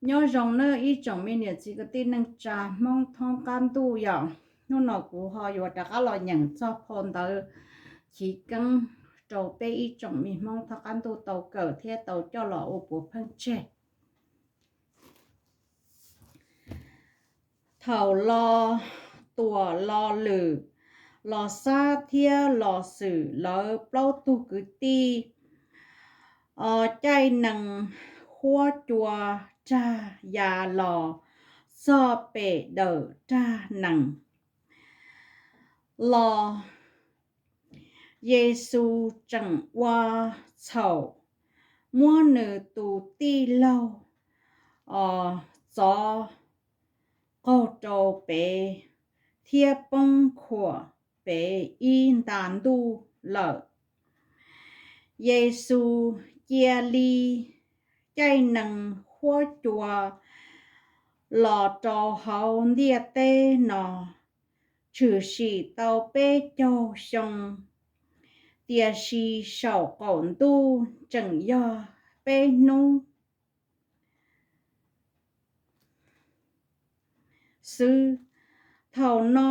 Nyob zoo nawb ib tsoom me niam txiv kwv tij neej tsa Hmoob thoob qab ntuj yom. Hnub no kuv ho yuav rov qab los nyeem txog phau ntawv chiv keeb rau peb ib tsoom me Hmoob thoob qab ntuj tau kawm thiab tau coj los ua puav pheej tseg. Thaum Los Tuam, Los Lwm, Los Xab thiab Los Xwm lawv plaub tug kwv tij caij nees huab cua rag ya los txog pem dawm rag nees los, Yexus tseem ua txhaum, muab nws tus tij laug txov qaug rau ped thiab poob khuam ped ib nta ntuj lawm. Yexus cia li caij nees huab cua los rau hauv ntiaj teb no tshwm sim tau peb caug xyoo, tiam sis saum qaum ntuj tseem yog peb hnub xwb. Thaum no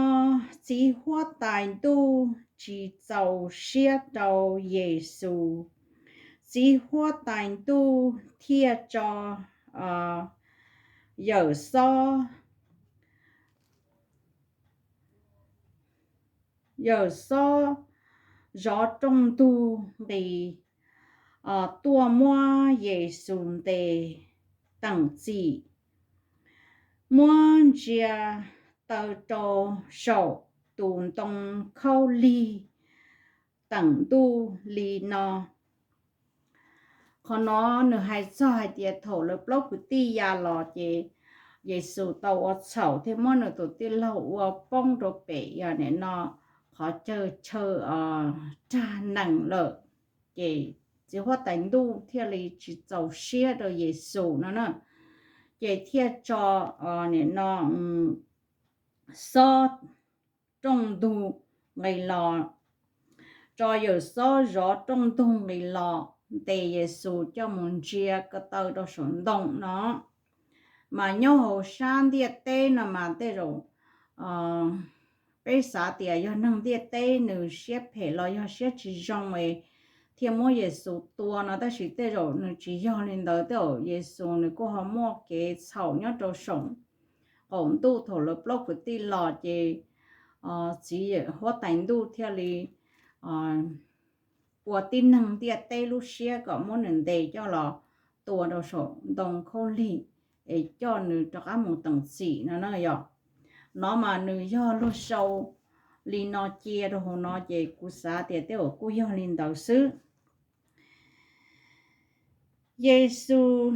txiv huab tais ntuj tsis txaus siab rau Yexus, txiv huab tais ntuj thiaj tso Yawm Xob, Yawm Xob zov rooj ntug nqis tuaj muab Yexus ntes teem txim, muab ntsia taw rau saum tus ntoo khaub lig teem ntuj li no. Qhov no nws hais txog hais tias thaum lawv plaub kwv tij ya los ces Yexus tau ua txhaum thiab muab nws tus tij laug ua poob rau pem nim no qhov chaw chaw rag nees lawm. Ces txiv huab tais ntuj thiaj li tsis txaus siab rau Yexus no na, ces thiaj tso nim no xob rooj ntug nqis los, tso Yawm Xob zov rooj ntug nqis los ntes Yexus coj mus ntsia ko taw rau saum ntoo no. Mas nyob hauv sab ntiaj teb no mas tej zaum peb xav tias yog neeg ntiaj teb nws siab phem los yog siab tsis zoo es thiaj muab Yexus tua no, tab sis tej zaum nws tsis yog li ntawd, tej zaum Yexus nws kuj ho muaj kev txhaum nyob rau saum qaum ntuj thaum lawv plaub kwv tij los ces txiv huab tais ntuj thiaj li ua tib neeg ntiaj teb lub siab kom muab nws ntes coj los tua rau saum ntoo khaub lig es coj nws rov qab mus teem txim no na yom. No mas nws yog luag sau li no cia rau hauv no ces kuv xav tias tej zaum kuj yog li ntawd xwb. Yexus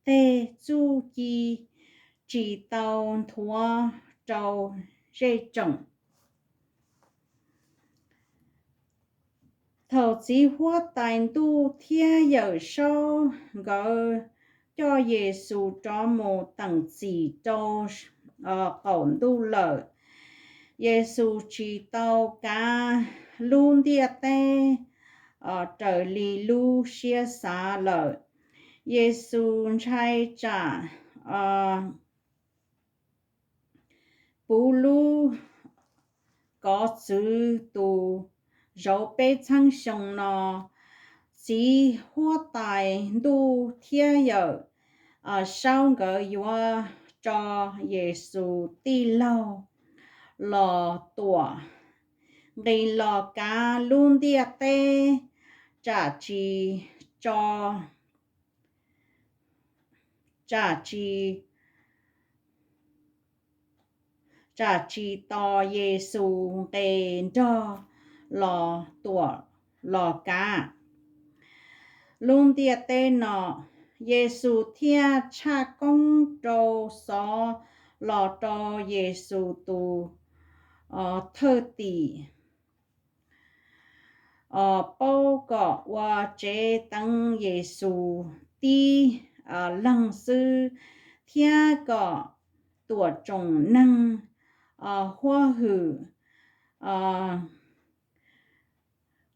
tej txuj ci tsis tau nthuav rau zej tsoom. Thaum txiv huab tais ntuj thiab Yawm Saub nkawd coj Yexus rov mus teem txim rau qaum ntuj lawm, Yexus tsis tau kav lub ntiaj teb raws li lub siab xav lawm. Yexus ntshai tsam puv lub kov txwv tus zauv peb txheeb xyoo no, txiv huab tais ntuj thiab Yawm Saub nkawd yuav tso Yexus tij laug Los Tuam nqis los kav lub ntiaj teb, tsam tsis tso, tsam tsis, tsam tsis tos Yexus nqes nrog Los Tuam los kav lub ntiaj teb no. Yexus thiaj tshaj koob rau xov los rau Yexus tus thwj tim paub kom ua tsev teev Yexus tib leeg xwb, thiab kom tuam tsoom neeg huab hwm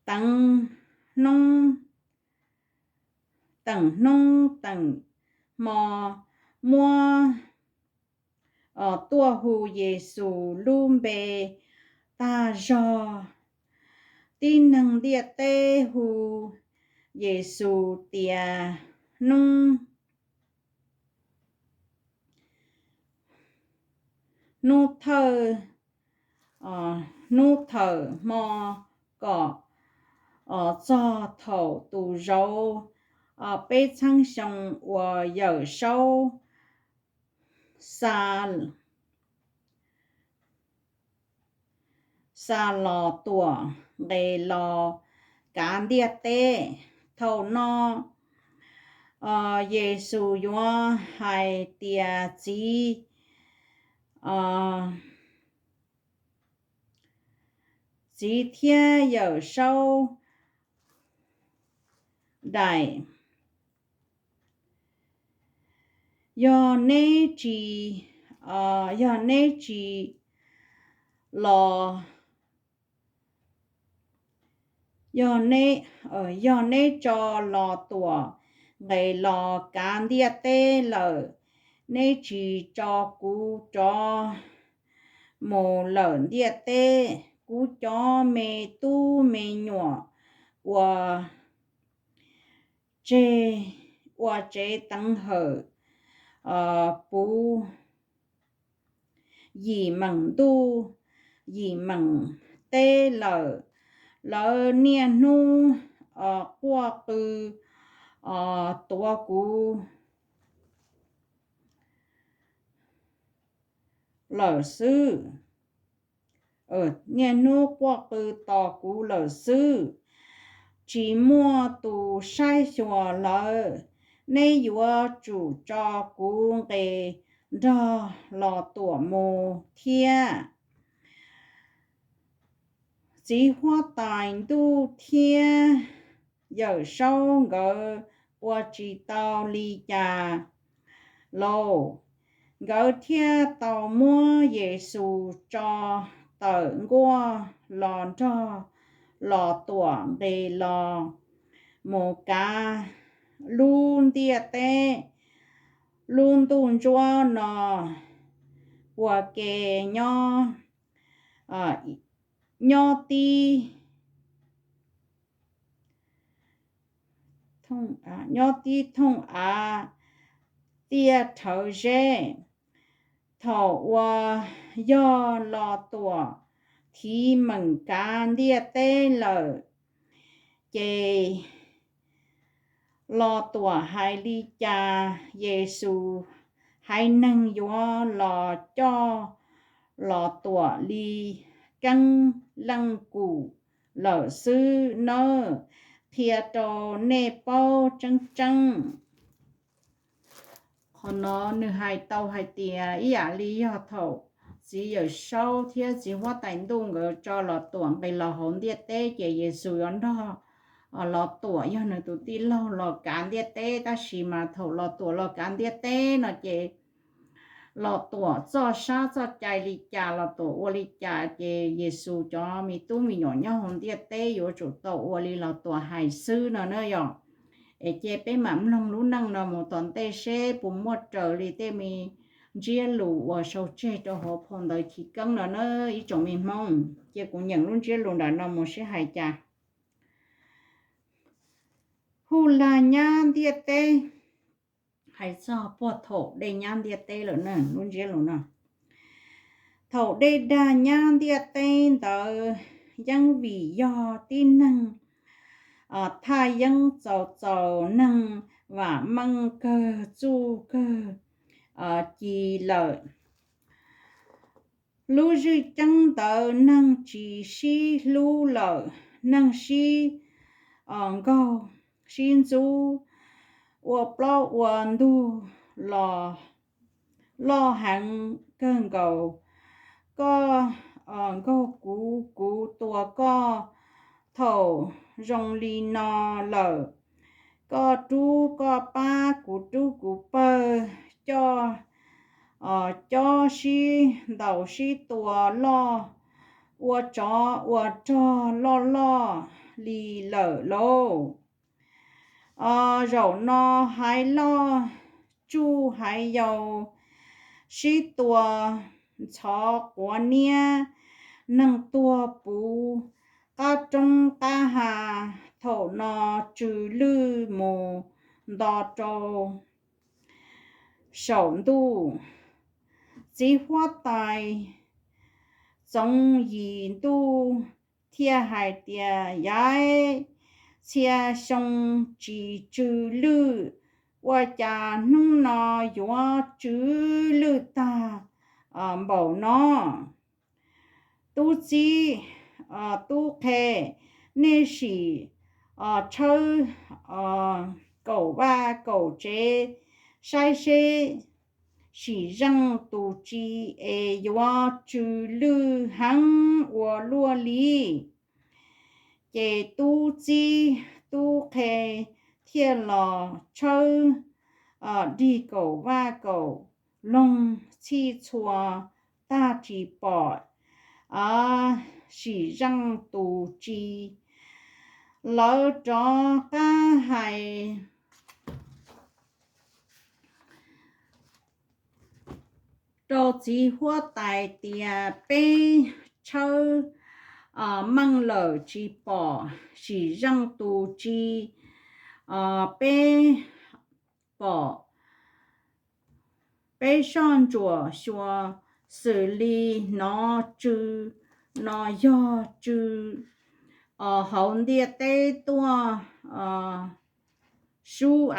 teev hnub, teem hnub teem hmo muab tuaj hu Yexus lub npe tag zog. Tib neeg ntiaj teb hu Yexus tias hnub, hnub thawj, hnub thawm hmo kom txog thaum tus zauv peb txhiab xyoo uas Yawm Saub xa, xa Los Tuam nqes los kav ntiaj teb. Thaum no Yexus yuav hais tias txiv, txiv thiab Yawm Saub daim, yog neb tsis, yog neb tsis los, yog neb, yog neb tso Los Tuam nqes los kav ntiaj teb lawm, neb tsis tso kuv rov mus lawm ntiaj teb, kuv cov me tub me nyuam uas tseg ua tsev teev hawm puv yim meem ntuj yim meem teb lawm, lawv niaj hnub quaj qw tuav kuv lawm xwb. Niaj hnub quaj qw tos kuv lawm xwb, tsis muaj tus saib xyuas lawv. Neb yuav tsum tso kuv nqes nrog Los Tuam mus thiab. Txiv huab tais ntuj thiab Yawm Saub nkawd ua tsis tau li cas lauj, nkawd thiaj tau muab Yexus tso tawm nkuaj los nrog Los Tuam nqes los mus kav lub ntiaj teb, lub ntuj ntsuab no ua ke nyob, nyob tib, nyob tib thooj av tiaj rhawv zeb. Thaum uas yog Los Tuam thiv meem kav ntiaj teb lawm, ces Los Tuam hais li cas, Yexus haiv neeg yuav los coj Los Tuam li keeb leej kum lawm xwb nawb. Qhia rau nej paub tseeb tseeb. Qhov no nws hais tau hais tias ib yam li yog thaum txiv Yawm Saub thiab txiv huab tais ntuj nkawd tso Los Tuam nqis los hauv ntiaj teb, ces Yexus yuav nrog Los Tuam yog nws tus tij laug los kav ntiaj teb. Tab sis mas thaum Los Tuam los kav ntiaj teb no ces Los Tuam txoj sab txoj cai li cas, Los Tuam ua li cas, ces Yexus cov me tub me nyuam nyob hauv ntiaj teb yuav tsum tau ua li Los Tuam hais xwb no na yom. Es cia peb mam mloog lub neej no mus tom ntej seb puas muaj raws li tej me ntsiab lus uas sau tseg rau hauv phau ntawv chiv keeb no na ib tsoom me Hmoob. Cia kuv nyeem lub ntsiab lus nram no mus seb hais cas. Hu lag nyab ntiaj teb. Hais txog puag thaum dej nyab ntiaj teb lawm na lub ntsiab lus no. Thaum dej dag nyab ntiaj teb ntawd yeej vim yog tib neeg thaj yeeb txaus txaus, neeg vam meej kawg txuj kawg ci lawm. Lub zwj ceeb ntawd neeg tsis sib hlub lawm, neeg sib nkaug sib ntxub, ua plaub ua ntug los loj heev kawg nkaus. Koj nkaug kuv, kuv tua koj. Thaum zoo li no lawm, koj rub koj pab, kuv rub kuv pawg, coj cob sib ntaus sib tua loj, ua tsov ua rog loj loj li lawm lauj. Zaum no hais loj tsuj haiv yau, sib tua ntxhov quav niab, neeg tuag puv qab roob qab hav. Thaum no tsw lwj mus nto rau saum ntuj. Txiv huab tais Txoov Yim Ntuj thiaj hais tias, Yav txhia xyoo tsis tsw lwj, ua cas hnub no yuav tsw lwj tag npaum no? Tub txib, tub qhe, nej sim tshawb kaum vaj kaum tsev saib seb sim zeej tus tsi es yuav tsw lwj heev ua luaj li. Ces tub txib tub qhe thiaj los tshawb dig kaum vaj kaum loog txhij txhua tag tsis pom sim zeej tus tsi. Lawv rov qab hais rau txiv huab tais tias, Peb tshawb meej lawm tsis pom sim zeej tus tsi. Peb pom, peb soj ntsuam xyuas xws li hnov tsw no yog tsw hauv ntiaj teb tuaj sub as.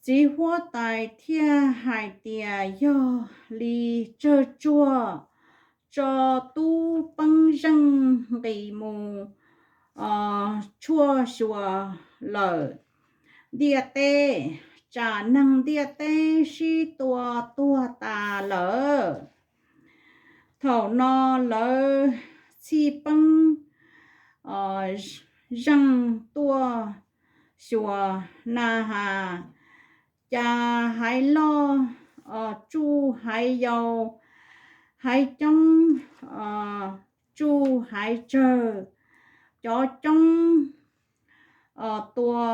Txiv huab tais thiaj hais tias, Yog li tsawg tsuag tso tub peeb zeej nqis mus tshuaj xyuas lawm ntiaj teb, tsam neeg ntiaj teb sib tua tuag tas lawm. Thaum no lawv txhij peeb zeej tuaj xyuas na has, cas haiv loj tsuj haiv yau, haiv coob tsuj haiv tsawg, cov coob tua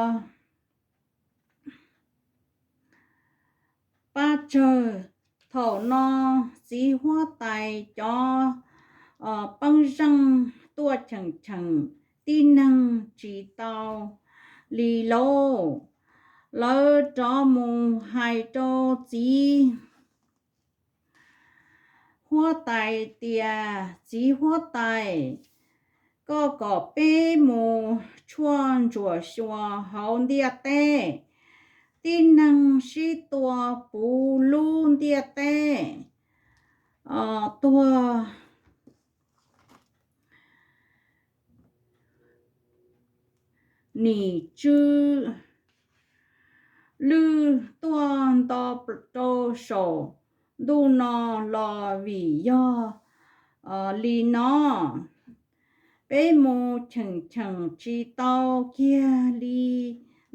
pab tsawg. Thaum no txiv huab tais cov peeb zeej tuaj cheem cheem tib neeg tsis tau li lauj. Lawv rov mus hais rau txiv huab tais tias, Txiv huab tais, koj kom peb mus tshuaj ntsuam xyuas hauv ntiaj teb, tib neeg sib tua puv lub ntiaj teb tuag nim tsw lwj tuaj nto rau saum ntuj no los vim yog li no, peb mus cheem cheem tsis tau kiag li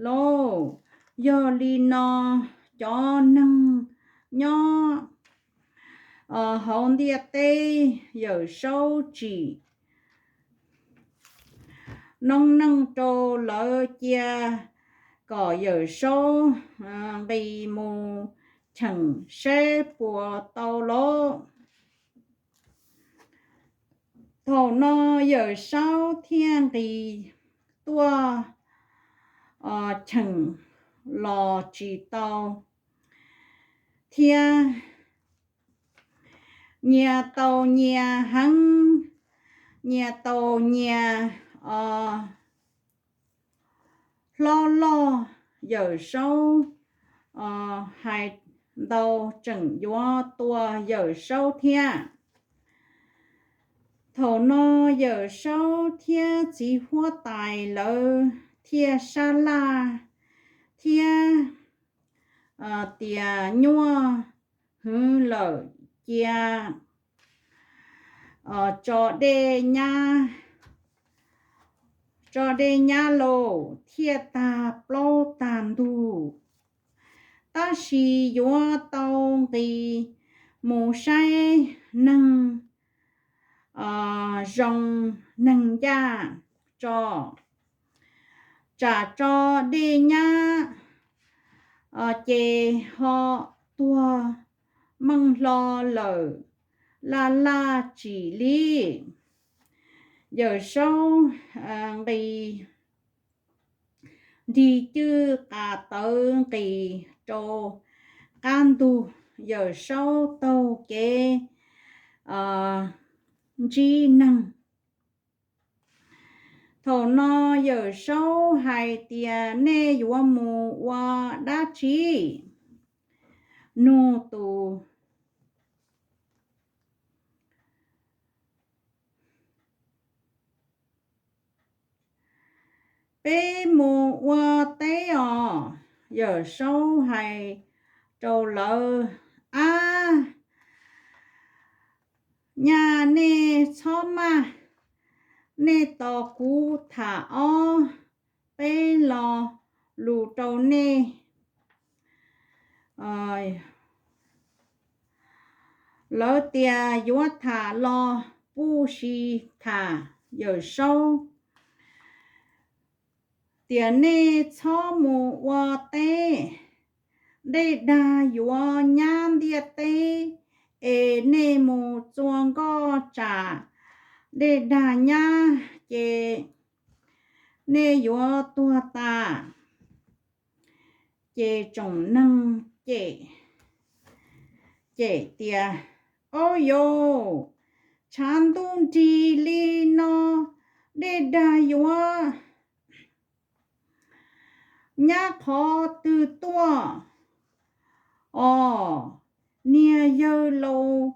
lauj. Yog li no cov neeg nyob hauv ntiaj teb Yawm Saub tsim noob neej rau lawv cia kom Yawm Saub nqis mus cheem saib puas tau lauj. Thaum no Yawm Saub thiaj nqis tuaj cheem los tsis tau thiab. Nyias tau nyias heev, nyias tau nyias hlob loj. Yawm Saub hais ntau tseem yuav tua Yawm Saub thiab. Thaum no Yawm Saub thiab txiv huab tais lawv thiaj sab laj thiab tias, Nyuaj hwv lawm, cia tso dej nyab, tso dej nyab lauj, thiaj tag plaub tag ntug. Tab sis yuav tau nqis mus saib neeg zoo neeg ncaj tso, tsam tso dej nyab ces ho tuag meej hlo lawm laj laj tsis li. Yawm Saub nqis nrig cwj qas tawv nqis rau qab ntug, Yawm Saub taug kev ntsib neeg. Thaum no Yawm Saub hais tias, Nej yuav mus ua dab tsi? Nug tus Peb mus ua teb os. Yawm Saub hais rau lawv, Ab, nyaj nej txhob maj, nej tos kuv tham ob peb lo lus rau nej. Lawv tias, Yuav tham los puj si tham. Yawm Saub tias, Nej txhob mus ua teb, dej dag yuav nyab ntiaj teb, es nej mus txua nkoj tsam dej dag nyab ces nej yuav tuag tas. Ces tsoom neeg cem, cem tias, Au yauv, tshav ntuj nrig li no, dej dag yuav nyab qhov twg tuaj os? Niag yawg laus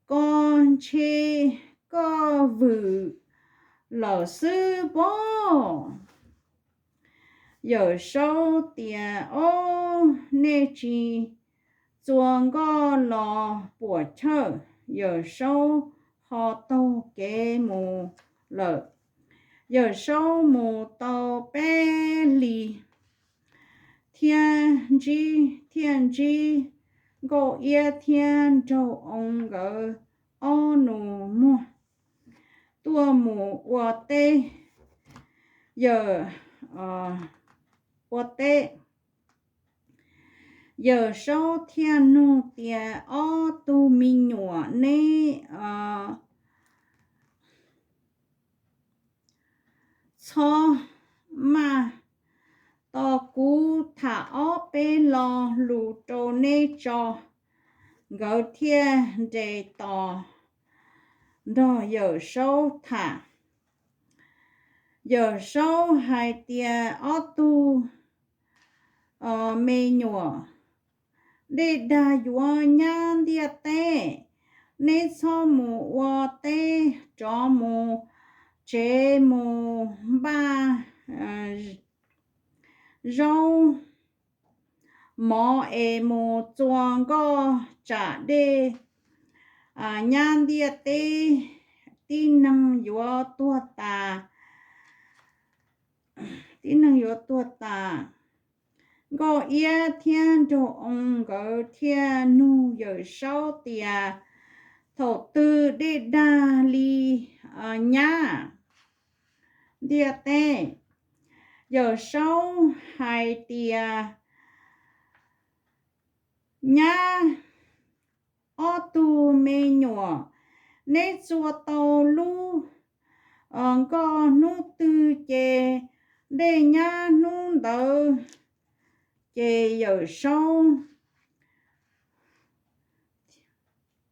ko ntshe koj vwm lawm xwb pob. Yawm Saub tias, Ob, nej tsis txua nkoj los puam chawj. Yawm Saub ho taug kev mus lawm. Yawm Saub mus tau peb hlis thiab ntsib, thiaj ntsib Nkauj Iab thiab Nraug Oo nkawd ob nus muag tuaj mus ua teb, yawm, ua teb. Yawm Saub thiaj nug tias, Ob tug me nyuam, neb txhob maj, tos kuv tham ob peb lo lus rau neb tso. Nkawd thiaj nres tos nrog Yawm Saub tham. Yawm Saub hais tias, Ob tug me nyuam, dej dag yuav nyab ntiaj teb, neb txhob mus ua teb, rov mus tsev mus npaj zaub mov es mus txua nkoj tsam dej nyab ntiaj teb, tib neeg yuav tuag tas, tib neeg yuav tuag tas. Nkauj Iab thiab Nraug Oo nkawd thiaj nug Yawm Saub tias, Thaum twg dej dag li nyab ntiaj teb? Yawm Saub hais tias, Nyab, ob tug me nyuam, neb txua tau lub nkoj hnub twg ces dej nyab hnub ntawd. Ces Yawm Saub,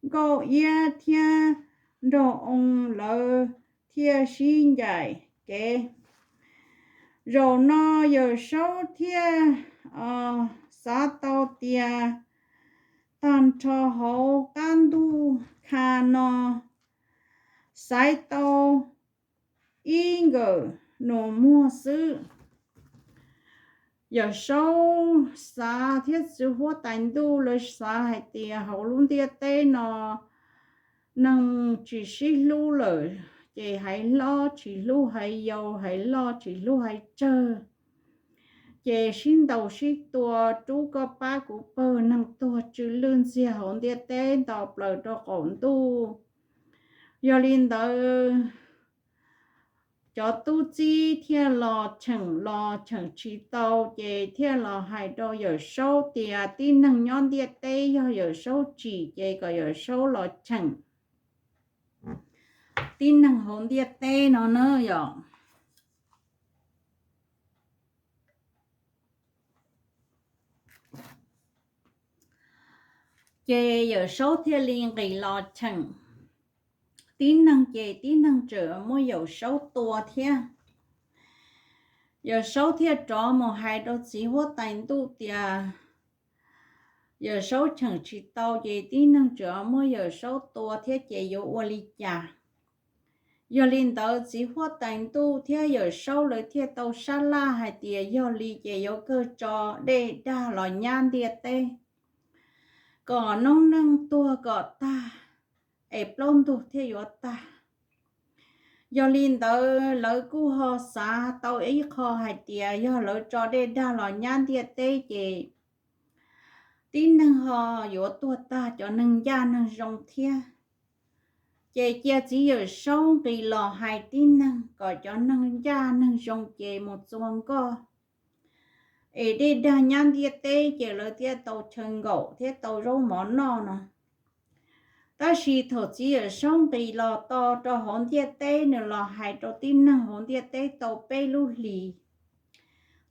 Nkauj Iab thiab Nraug Oo lawv thiaj sib ncaim kev. Zaum no Yawm Saub thiaj xav tau tias tag nrho hauv qab ntuj kha no xaiv tau ib nkawm nus muag xwb. Yawm Saub xav thiab txiv huab tais ntuj lawv xav hais tias hauv lub ntiaj teb no neeg tsis sib hlub lawm, ces haiv hlob tsis hlub haiv yau, haiv loj tsis hlub haiv tsawg, ces sib ntaus sib tua, rub koj pab kuv pawg, neeg tuag tsw lwj ntxiag hauv ntiaj teb nto plaws rau qaum ntuj. Yog li ntawd, cov tub txib thiaj los cheem los cheem tsis tau, ces thiaj los hais rau Yawm Saub tias tib neeg nyob ntiaj teb yog Yawm Saub tsim ces kom Yawm Saub los cheem tib neeg hauv ntiaj teb no na yom. Ces Yawm Saub thiaj li nqis los cheem tib neeg, ces tib neeg tseem muab Yawm Saub tua thiab. Yawm Saub thiaj rov mus hais rau txiv huab tais ntuj tias Yawm Saub cheem tsis tau ces tib neeg tseem muab Yawm Saub tua thiab ces yuav ua li cas? Yog li ntawd txiv huab tais ntuj thiab Yawm Saub lawv thiaj tau sab laj hais tias yog li ces yuav kawg tso dej dag los nyab ntiaj teb, kom noob neej tuag kom tag, es plaub ntug thiaj yuav tag. Yog li ntawd lawv kuj ho xav tau ib qho hais tias yog lawv tso dej dag los nyab ntiaj teb ces tib neeg ho yuav tuag tag, cov neeg ncaj neeg zoo thiab. Ces cia txiv Yawm Saub nqis los hais tib neeg kom cov neeg ncaj neeg zoo ces mus txua nkoj, es dej dag nyab ntiaj teb ces lawv thiaj tau chaw nkaum thiab tau zaub mov noj no. Tab sis thaum txiv Yawm Saub nqis los to rau hauv ntiaj teb, nws los hais rau tib neeg hauv ntiaj teb tau peb lub hlis,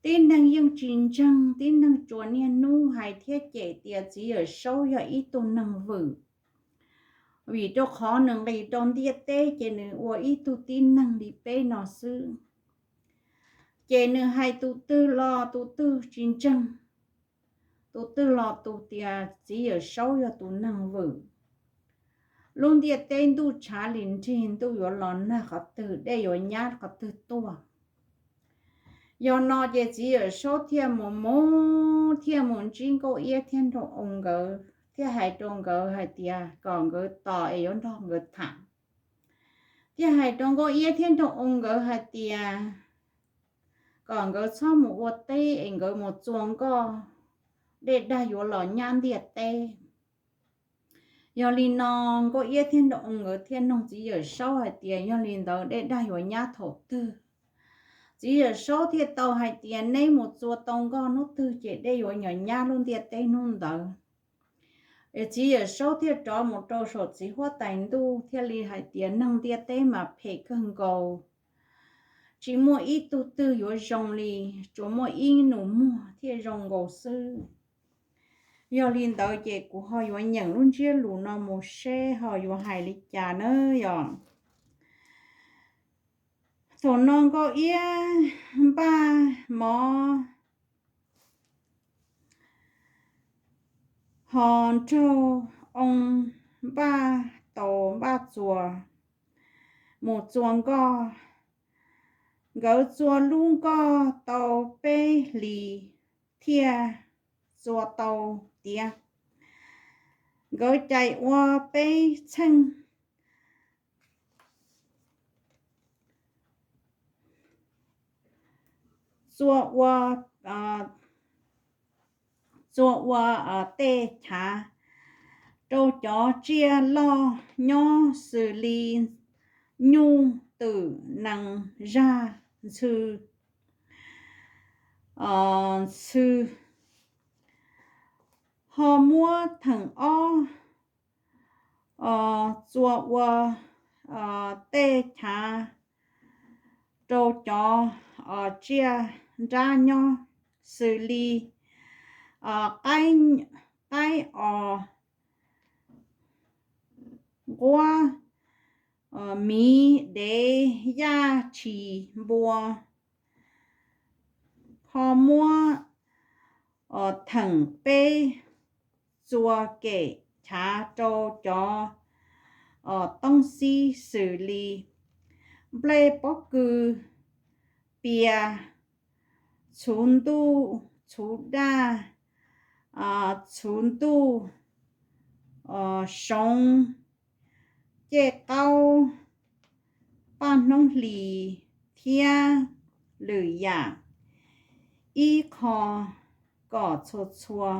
tib neeg yeej tsis ntseeg, tib neeg tsuas niaj hnub hais thiab cem tias txiv Yawm Saub yog ib tug neeg vwm, vim rau qhov nws nqis rau ntiaj teb ces nws ua ib tug tib neeg li peb no xwb. Ces nws hais tus twg los tus twg tsis ntseeg, tus twg los tus tias txiv Yawm Saub yog tus neeg vwm. Lub ntiaj teb ntuj tshav li nrig, ntuj yuav los nag qhov twg, dej yuav nyab qhov twg tuaj. Yog no ces txiv Yawm Saub thiaj mus mus thiaj mus ntsib Nkauj Iab thiab Nraug Oo nkawd thiab hais rau nkawd hais tias kom nkawd tos es yuav nrog nkawd tham. Thiaj hais rau Nkauj Iab thiab Nraug Oo nkawd hais tias kom nkawd txhob mus ua teb es nkawd mus txua nkoj, dej dag yuav los nyab ntiaj teb. Yog li no Nkauj Iab thiab Nraug Oo nkawd thiaj noog txiv Yawm Saub hais tias yog li ntawd dej dag yuav nyab thaum twg? Txiv Yawm Saub thiaj tau hais tias neb mus txua tau nkoj hnub twg ces dej yuav nyuam nyab lub ntiaj teb hnub ntawd. Es txiv Yawm Saub thiaj rov mus rau saum txiv huab tais ntuj thiaj li hais tias neeg ntiaj teb mas phem kawg nkaus, tsis muaj ib tug twg yuav zoo li, tsuas muaj ib nus muag thiaj zoo nkaus xwb. Yog li ntawd ces kuv ho yuav nyeem lub ntsiab lus no mus seb ho yuav hais li cas na yom. Thaum no Nkauj Iab npaj mov, ho Nraug Oo npaj taus npaj txuas mus txua nkoj. Nkawd txua lub nkoj tau peb hlis thiaj txua tau tiav. Nkawd cais ua peb txheej, txua ua, txua ua tej chav rau cov tsiaj loj nyob xws li nyuj, twm, nees, zaj, ntxhw, ntxhw, ho muab theem ob txua ua tej chav rau cov tsiaj nrab nyob xws li qaib, os, nquab, miv, dev, yaj, tshis, npua, ho muab theem peb txua kem chav rau cov toob xib xws li nplej pob kws, pias, txhuv ntuj, txhuv daj, txhuv ntuj, soov, cej qaub, paj hnub hlis thiab lwm yam ib qho kom txhua txhua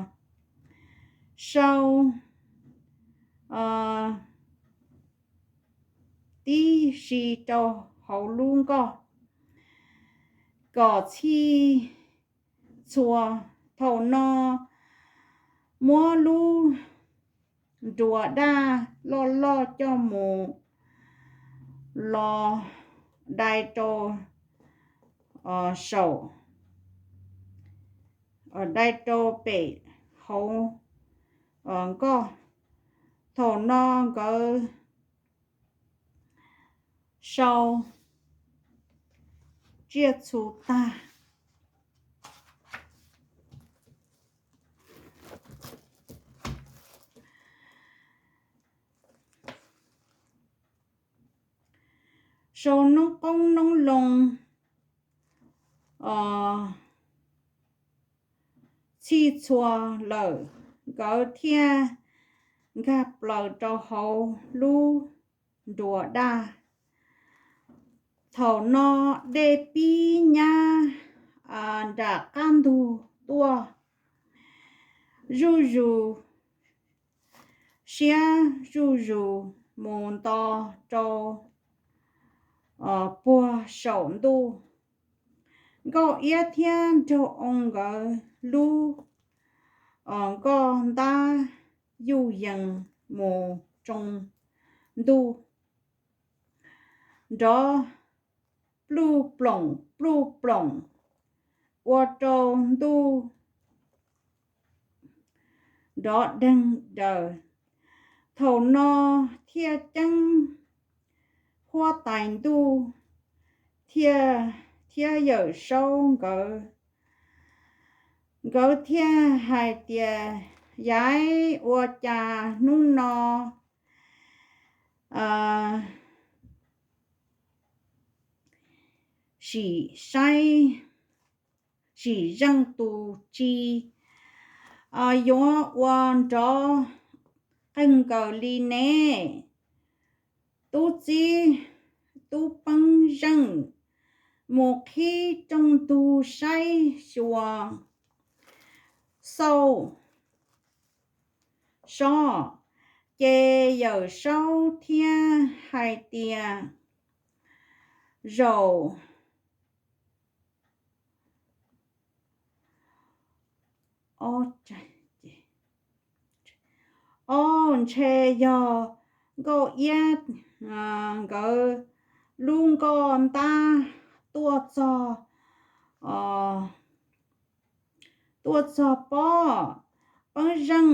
sau tib si rau hauv lub nkoj. kom txhij txhua. Thaum no muab lub nruas daj loj loj coj mus los dai rau saum, dai rau pem hauv nkoj. Thaum no nkawd sau tsiaj txhu tag, sau noob qoob noob loo txhij txhua lawm, nkawd thiaj nkag plaws rau hauv lub nruas daj. Thaum no dej pib nyab nram qab ntug tuaj zuj zus, siab zuj zus mus nto rau puag saum ntuj. Nkauj Iab thiab Nraug Oo nkawd lub nkoj ntab yuj yees mus tsoo ntuj, nrov pluj ploom pluj ploom ua rau ntuj nrov deeg daws. Thaum no thiaj ceeb huab tais ntuj thiab Yawm Saub nkawd, nkawd thiaj hais tias, Yaiv, ua cas hnub no sim saib, sim zeej tus tsi yuav ua nrov qeeg nkaus li ne? Tub txib tub peeb zeej mus qhib rooj ntug saib xyuas xauj sob. Ces Yawm Saub thiaj hais tias, Zaum ob ntshe yog Nkauj Iab nkawd lub nkoj ntab tuaj txog, tuaj txog pob peeb zeej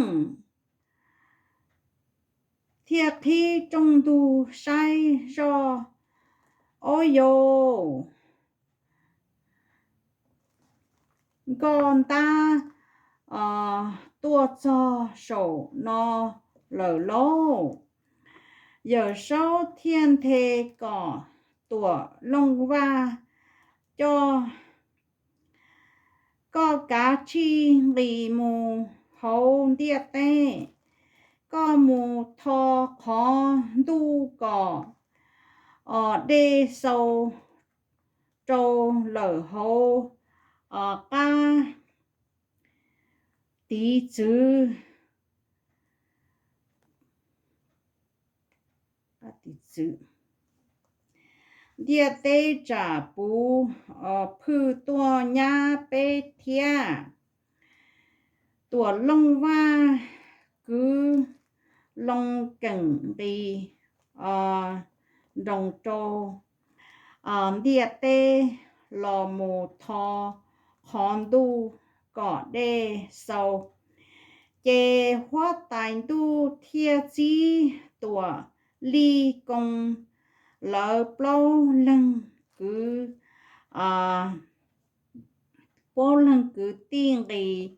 thiaj qhib rooj ntug saib zoj. Ob yau, nkoj ntab tuaj txog saum no lawm lauj. Yawm Saub thiaj nthe kom Tuam Looj Vaj coj koj kav tsij nqis mus hauv ntiaj teb, koj mus tho qhov ntuj kom dej xau rau lawm hauv qab tiv txwv. Ntiaj teb tsam puv phwj tuaj nyab peb thiab. Tuam Looj Vaj kwv loo keem nqis nroos rau ntiaj teb los mus tho qhov ntuj kom dej xau. Ces huab tais ntuj thiaj txib Tuam Lij Koo lawv plaub leeg kwv, plaub leeg kwv tij nqis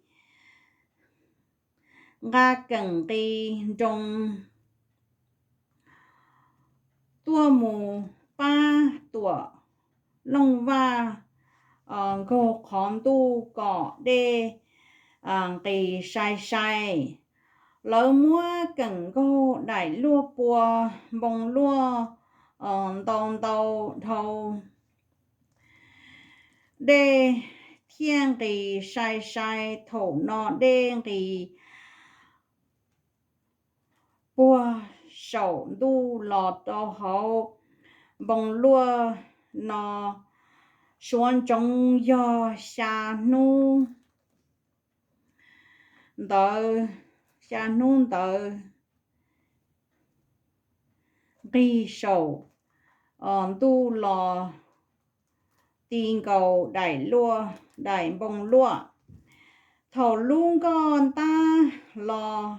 nqa keem nqis nroos tuaj mus pab Tuam Looj Vaj nkaug qhov ntuj kom dej nqis sai sai. Lawv muab keem nkaug daim luaj pua npoo luaj ntau ntau dhau, dej thiaj nqis sai sai. Thaum no dej nqis puag saum ntuj los rau hauv npoo luaj no Suav ntsoov yog xya hnub ntawd, xya hnub ntawd nqig saum ntuj los ti nkaus daim luaj, daim npoo luaj. Thaum lub nkoj ntab los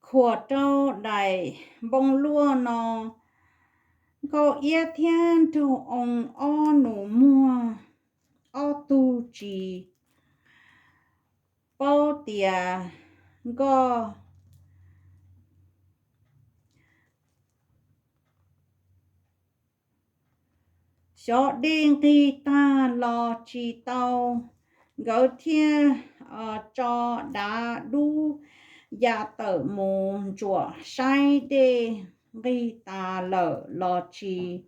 khuam rau daim npoo luaj no, Nkauj Iab thiab Nraug Oo ob nus muag ob tug tsis paub tias nkoj xyov dej nqig tag los tsis tau, nkawd thiaj tso dav dub ya tawm mus ntsuam saib dej nqig tas lawm los tsis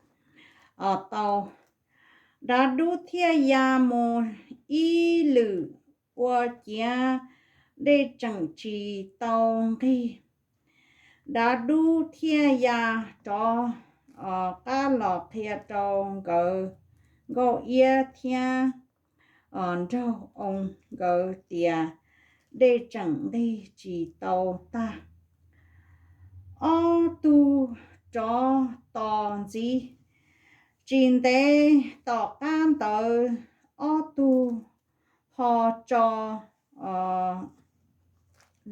tau. Dav dub thiaj ya mus ib lwm ua ciav dej tseem tsis tau nqig. Dav dub thiaj ya rov qab los qhia rau nkawd, Nkauj Iab thiab Nraug Oo nkawd tias dej tseem nqig tsis tau tag. Ob tug rov tos ntxiv. Tsis ntev tom qab ntawd ob tug ho tso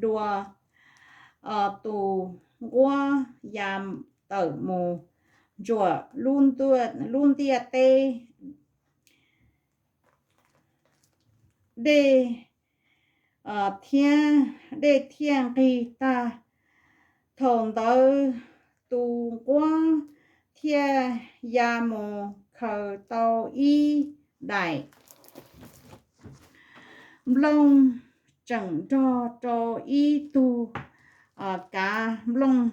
dua tus nquab ya tawm mus ntsuam lub ntiaj teb. Dej thiab, dej thiaj nqig tag. Thaum ntawd tus nquab thiaj ya mus khaws tau ib daim nplooj tseem nrog rau ib tug kav nplooj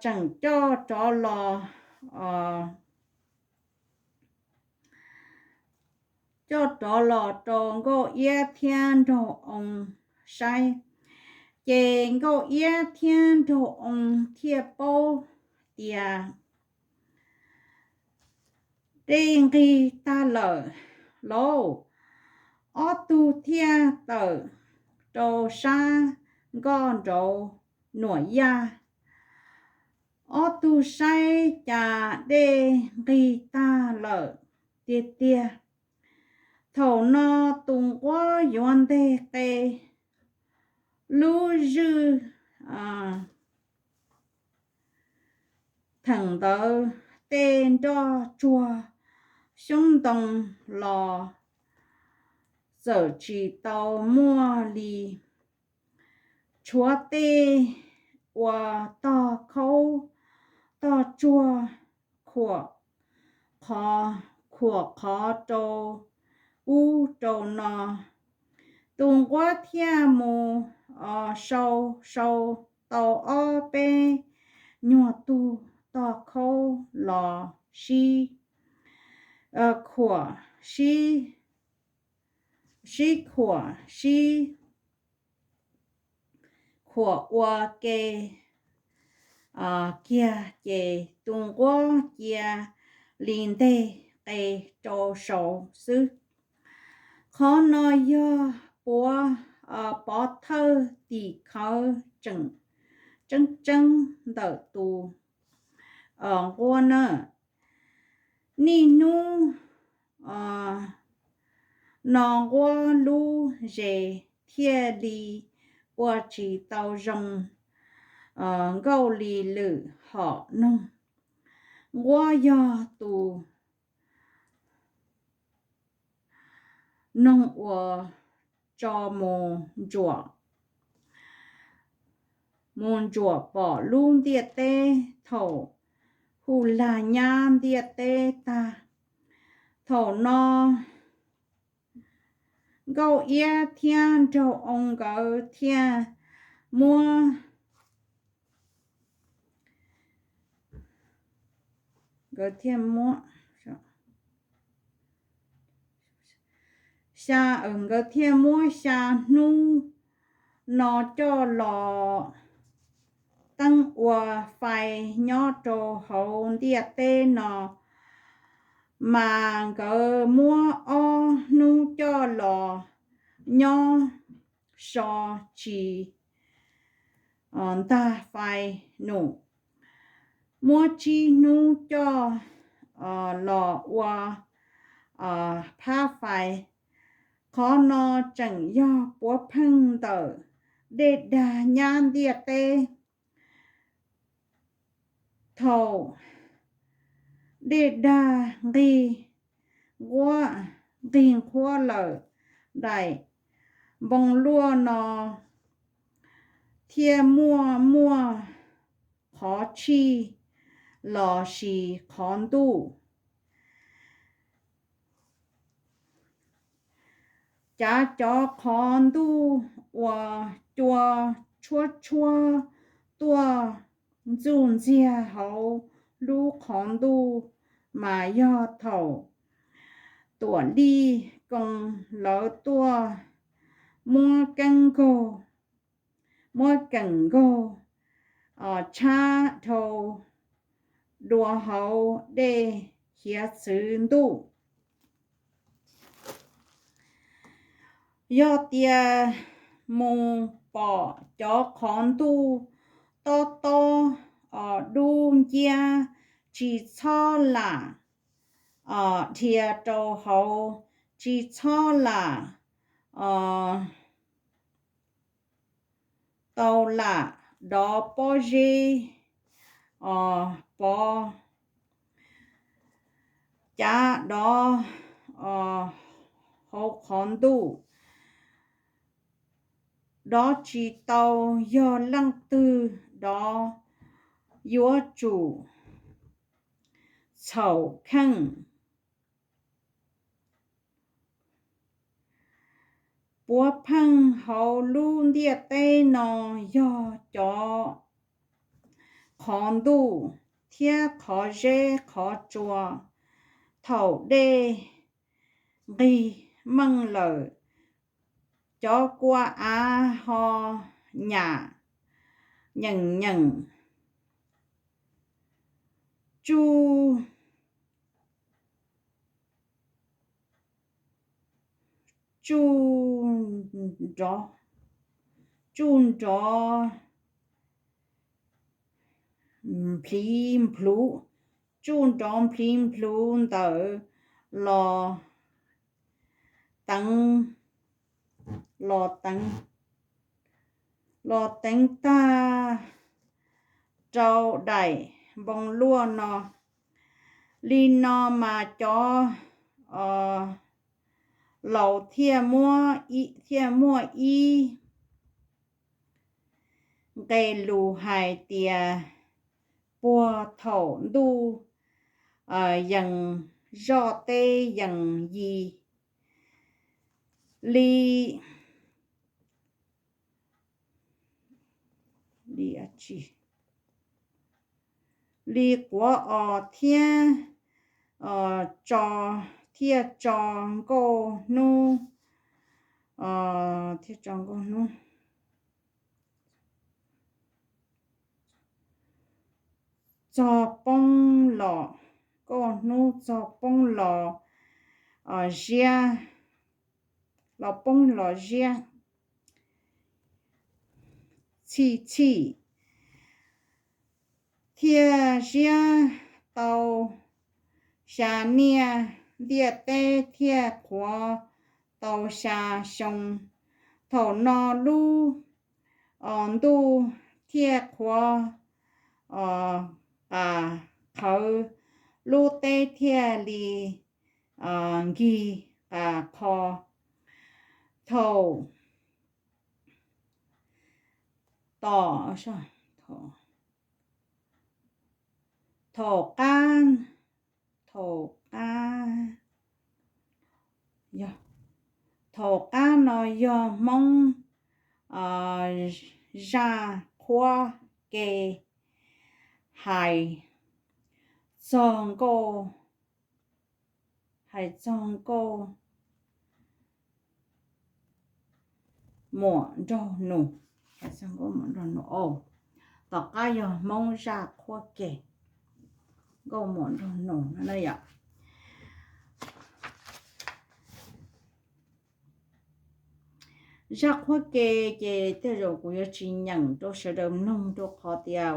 tseem coj rov los coj rov los rau Nkauj Iab thiab Nraug Oo saib. Ces Nkauj Iab thiab Nraug Oo thiaj paub tias dej nqig tag lawm lauj. Ob tug thiaj tawm rau sab nkoj nraud nuam yaj. Ob tug saib cas dej nqig tag lawm tiag tiag. Thaum no tus nquab yuav nteg qe lub zwj theem ntawd, tej nroj tsuag xyoob ntoo los txawm tsis tau muaj li. Tshuav tej ua tog khaub tog tsuag khuam qhov, khuam qhov rau ub rau no. Tus nquab thiaj mus sau sau tau ob peb nyuag tug tog khaub los sib khuam, sib, sib khuam, sib khuam ua ke kiag ces tus nquab cia li nteg qe rau saud xwb. Qhov no yog puav, pov thawj tim khawv tseem tseeb tseeb ntawm tus nquab na. Niaj hnub no nquab lub zes thiaj li ua tsis tau zoo nkauj li lwm hom noog. Nquab yog tus noog uas tso mus ntsuam, mus ntsuam pom lub ntiaj teb thaum hu lag nyab ntiaj teb tag. Thaum no Nkauj Iab thiab Nraug Oo nkawd thiaj muab, nkawd thiaj muab xya, nkawd thiaj muab xya hnub no coj los qeej ua fais nyob rau hauv ntiaj teb no, mas nkawd muab ob hnub coj los nyob so tsis ntag fais num, muab tsib hnub coj los ua phab fais. Qhov no tseem yog puav pheej ntawm dej dag nyab ntiaj teb. Thaum dej dag nqig nquab, nqig nqhuab lawm, daim npoo luaj no thiaj muaj muaj qhov tshij los sis qhov ntuj. Cav cov qhov ntuj uas cua tshuab tshuab tuaj ntxuj ntxiag hauv lub qhov ntuj mas yog thaum Tuam Lij Koos lawv tuaj muab keeb nkaug, muab keeb nkaug tshab dhau dua hauv dej hiav txwv ntuj. Yog tias mus pom cov qhov ntuj tob tob dub nciab, tsis txhob lam dhia rau hauv, tsis txhob lam tau lam dov pob zeb pov cav dov hauv qhov ntuj. Dov tsis tau, yog leej twg dov yuav tsum txhaum kheej. Puav pheej hauv lub ntiaj teb no yog cov qhov ntuj thiab qhov zeb qhov tsua. Thaum dej nqig meej lawm, cov kua av ho nyam nyeem nyeem, tsuj tsuj nrov, tsuj nrov nplhiv nplhuv, tsuj nrov nplhiv nplhuv ntawd los teev, los teev, los teev tag rau daim npoo luaj no. Li no mas cov laus thiaj muab, thiaj muaj ib nqe lus hais tias puag thaum ntuj yees zoj teb yees yi li, li, li quav os thiab tso, thiaj tso nkauj hnub, thiaj tso nkauj hnub txog poob los, nkauj hnub txog poob los ziab, los poob los ziab txhij txhij, thiaj ziab tau xya niaj, ntiaj teb thiaj qhuav tau xya xyoo. Thaum no lub ntuj thiaj qhuav qas qhawv, lub teb thiaj li nkig qas qho. Thaum tom, thaum qab, thaum qab, yog, thaum qab no yog Hmoob zaj qhuab ke hais txog nkauj, hais txog nkauj muam nraug nus, hais txog nkauj muam nraug nus. tom qab yog Hmoob zaj qhuab ke, nkauj muam nraug nus no yom. Zaj qhuab ke ces tej zaum kuv yuav tsis nyeem rau sawv daws mloog rau qhov tias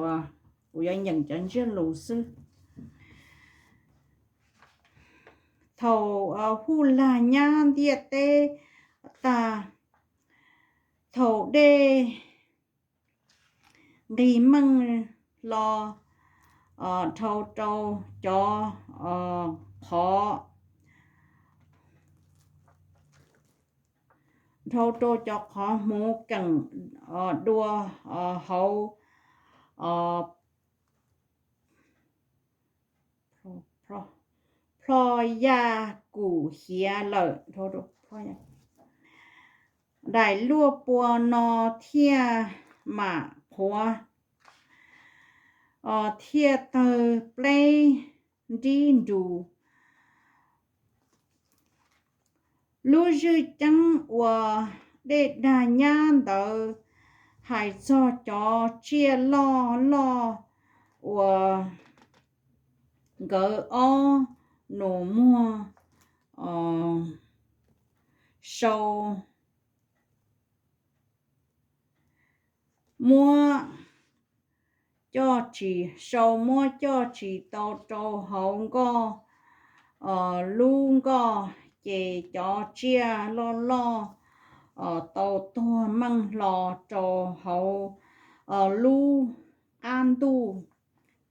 kuv yuav nyeem cov ntsiab lus xwb. Thaum Huj Lag nyab ntiaj teb tag, thaum dej nqig meej hlo dhau rau cov qhov, dhau rau cov qhov hmuv keem dua hauv plho yaj kum hiav lawm, daim luaj pua no thiaj mam qhuav, thiaj tawg pleb nrib nrus. Lub zwj ceeb uas dej dag nyab ntawd hais txog cov tsiaj loj loj uas nkawd ob nus muag sau muab coj tsis, sau muab coj tsis tau rau hauv nkoj, lub nkoj, ces cov tsiaj loj loj tau tuag meej hlo rau hauv lub qab ntuj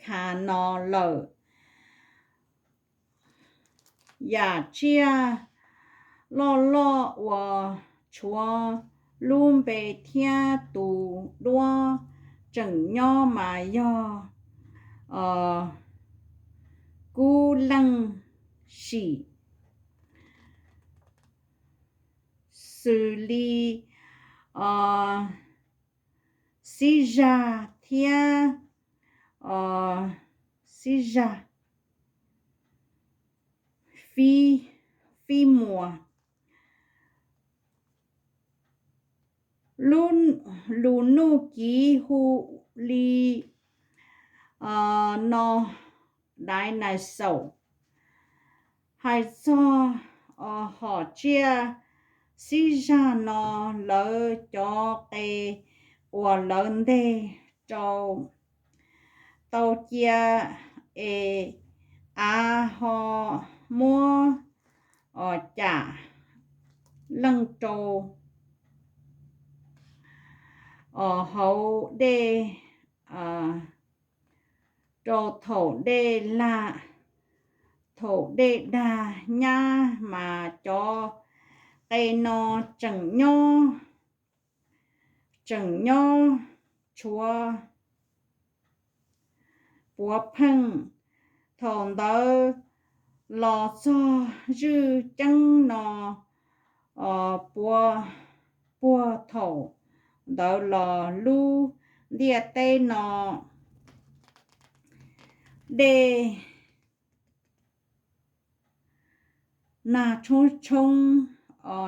kha no lawm. Yam tsiaj loj loj uas tshuav lub npe thiab tus duab tseem nyob mas yog kub leej sim, xws li xib zag thiab xib zag, fib muas. Lus nuj kiv hu li no dinosaur, hais txog hom tsiaj xib zag no, lawv cov qe uas lawv nteg rau tau cia es av ho muab cam leej rau hauv dej rau thaum dej lag, thaum dej dag nyab mas cov qe no tseem nyob, tseem nyob tshuav puav pheej. Thaum ntawd los txog zwj ceeb no puag thaum ntawd los lub ntiaj teb no dej nag tshoob tshoob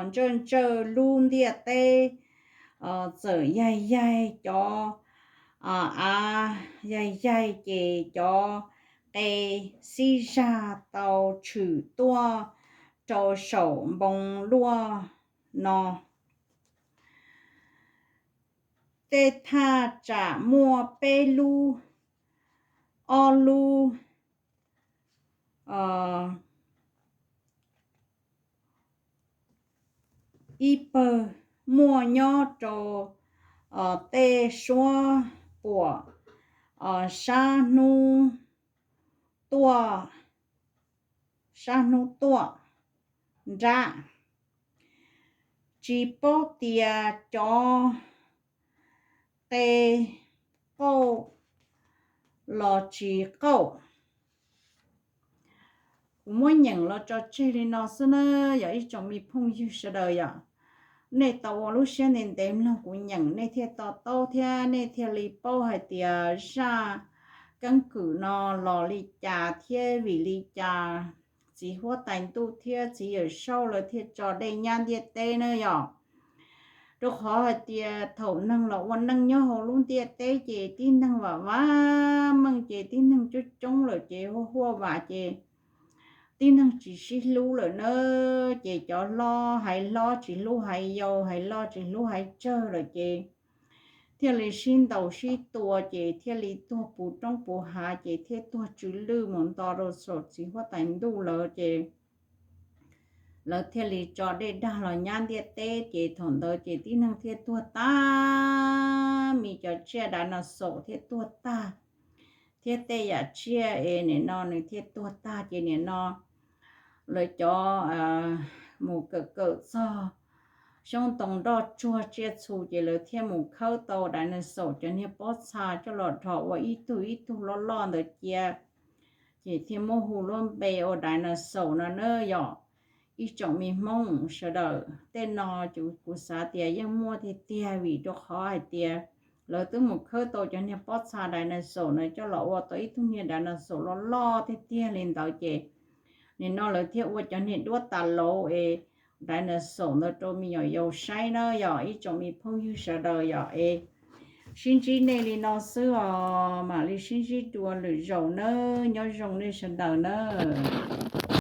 ntsawj ntsawj lub ntiaj teb, txawm yaig yaig cov av, yaig yaig ces cov qe xib zag tau tshwm tuaj rau saum npoo luaj no. Tej thaj tsam muaj peb lub, ob lub, ib pawg muaj nyob rau tej suab puam sab hnub tuaj, sab hnub tuaj nrab. Tsis paub tias cov qe qauj los tsis qauj. Kuv muab nyeem los tso tseg li no xwb na, yog ib tsoom me phooj ywg sawv daws yom. Nej tau ua lub siab ntev ntev mloog kuv nyeem, nej thiaj to taub thiab nej thiaj li paub hais tias zaj keeb kwm no los li cas thiab vim li cas txiv huab tais ntuj thiab txiv yawm saub lawv thiaj tso dej nyab ntiaj teb na yom. Rau qhov hais tias thaum neeg los ua neej nyob hauv lub ntiaj teb ces tib neeg vam vam meej ces tib neeg coob coob lawm ces huaj huaj vam ces tib neeg tsis sib hlub lawm na. Ces cov hlob hais hlob tsis hlub hais yau, hais loj tsis hlub hais tsawg lawm ces thiaj li sib ntaus sib tua ces thiaj li tuag puv roob puv hav ces thiaj tuag tsw lwj mus nto rau saum txiv huab tais ntuj lawm ces lawv thiaj li tso dej dag los nyab ntiaj teb ces thaum ntawd ces tib neeg thiaj tuag tag, me cov tsiaj dinosaur thiaj tuag tag, thiab tej yam tsiaj es nim no nws thiaj tuag tag ces nim no lawv cov mus kawm kawm txog xyoob ntoo nroj tsuag tsiaj txhu ces lawv thiaj mus khawb tau dinosaur cov niag pob txha coj los dhos ua ib tug ib tug loj loj ntawd cia, ces thiaj muab hu lub npe ua dinosaur no na yom. Ib tsoom me Hmoob sawv daws, tej no kuv xav tias yeej muaj tiag tiag vim rau qhov hais tias lawv twb mus khawb tau cov niag pob txha dinosaur na coj los ua tau ib tug niag dinosaur loj loj tiag tiag li ntawd ces nim no lawv thiaj ua cov niag duab tas lauv es dinosaur ntawd rau me nyuam yaus saib na yom. Ib tsoom me phooj ywg sawv daws yom es sib ntsib nej li no xwb os, mam li sib ntsib dua lwm zaus nawb, nyob zoo nej sawv daws nawb.